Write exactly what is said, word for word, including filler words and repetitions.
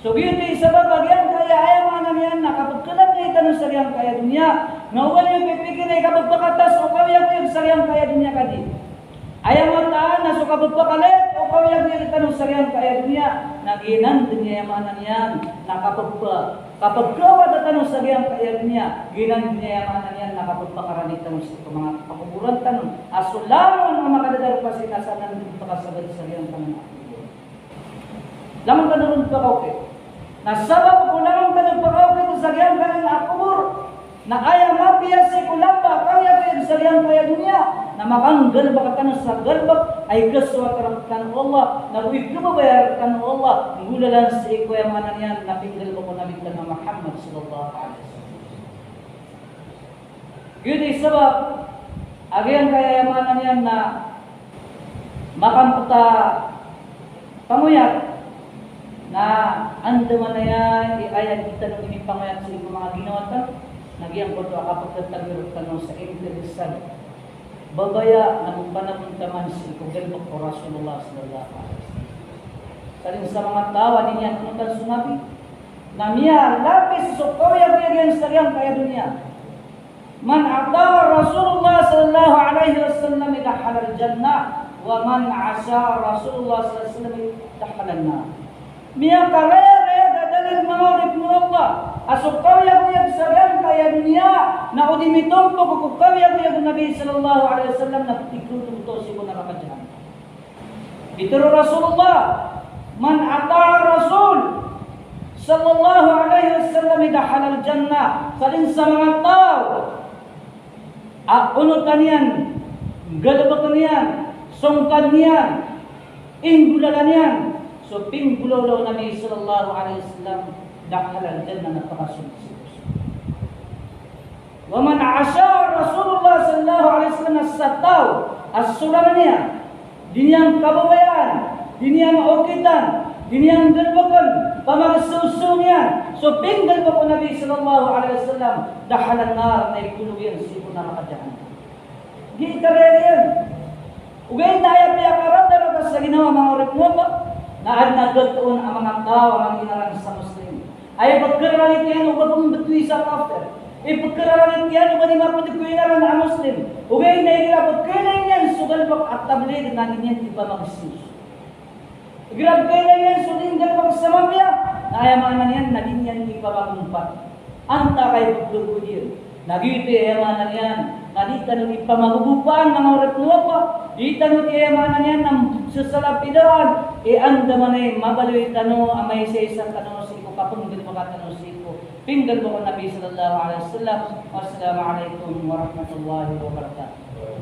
So giyoto i sabap a giyangkaya aya maana niyan na kapagkalagay tano sa giyangkaya doniya. Na oba niyo pipikira i kapagpakatas o kawiyagoyag sa giyangkaya doniya ka di. Aya mataan na so kapagpakalek o kawiyagoyag tano sa giyangkaya doniya na giyanan doniya aya maana niyan na kapagpa-, kapagkawada tano sa giyangkaya doniya. Giyanan doniya aya maana niyan na kapagpakarani tano sa manga kakoboran tano. A so langon a makadadarpa sii na sanan dn pakasagad sa giyangkaya doniya. Langon tano ron pakaokit. Na sabap ko langon tano pakaokit sa giyangkanan a kobor, na aya mapiya sii ko lamba a kawiyagoyag sa giyangkaya doniya, na makanggalbk tano sa galbk a ikasoat rktano o Allah, na go ikhababaya rktano o Allah, nggolalan sii ko aya maana niyan na pinggalbk o Nabi tano a Muhammad sallallahu alaihi wasallam. Giyoto i sabap a giyangkaya aya maana niyan na makampt a pangoyat na andamanaya i aya di tano inipangoyat sii ko manga ginawa tano, na giyangkoto a kapagtatagir tano sa intiresad babaya na mapanagontaman sii ko galbk o Rasulullah sallallahu alaihi wasallam. Salin sa manga taw a di niyan onotan so Nabi, na miyalapis so kawiyagoyag iyan sa giyangkaya doniya. Man ata'a Rasulullah sallallahu alaihi wasallam dakhalal jannah, wa man 'asha Rasulullah sallallahu alaihi wasallam dakhalan nar. Miyakarayarayag a dalil, manga oripn o Allah, a so kawiyagoyag sa giyangkaya doniya na o di mitompok ko kawiyagoyag o Nabi sallallahu alaihi wasallam na ptigotogto sii ko naraka jahannam. Pitharo o Rasulullah, "Man ata'a Rasul sallallahu alaihi wasallam dakhalal jannah." Salin sa manga taw a onotan iyan, galbkn iyan, songkadn iyan, inggolalan iyan so pinggolawla o Nabi sallallahu alaihi wasallam, dakhalal jannah, na pakasold sii ko sorga. Wa man 'asha Rasulullah sallallahu alaihi wasallam, sa taw a sorangan iyan, di niyan kababayaan, di niyan okitan, di niyan galbkn, pamagsosong iyan so pinggalbk o Nabi sallallahu alaihi wasallam, dakhalan nar, na ikolog iyan sii ko naraka jahannam. Giya i karayag iyan. Ogaid na aya piyakaradarata sa ginawa, manga oripn o Allah, na adn a gatoon a manga taw a manga inaran sa Muslim a ipkhararangit iyan o ba pmbtowi sa kafir, ipkhararangit iyan o ba di mapd ko inaran a Muslim. Ogaid na igira pkhailay niyan so galbk a tabligh na di niyan ipamagsosong. Igira pkhailay niyan so di nggalbk sa mapiya, na aya maana niyan na di niyan ipamagompat. Antaa ka ipkhagogood iyan? Na giyoto i aya maana niyan na di tano ipamagogopaan, manga oripn o Allah. Di tano, aya maana niyan na sasalapidan i andamanaya i mabaloy tano a maisaisa tano sii ko kapnggalbka tano sii ko pinggalbk o Nabi sallallahu alaihi wasallam. Wassalamu alaikum warahmatullahi wabarakatuh.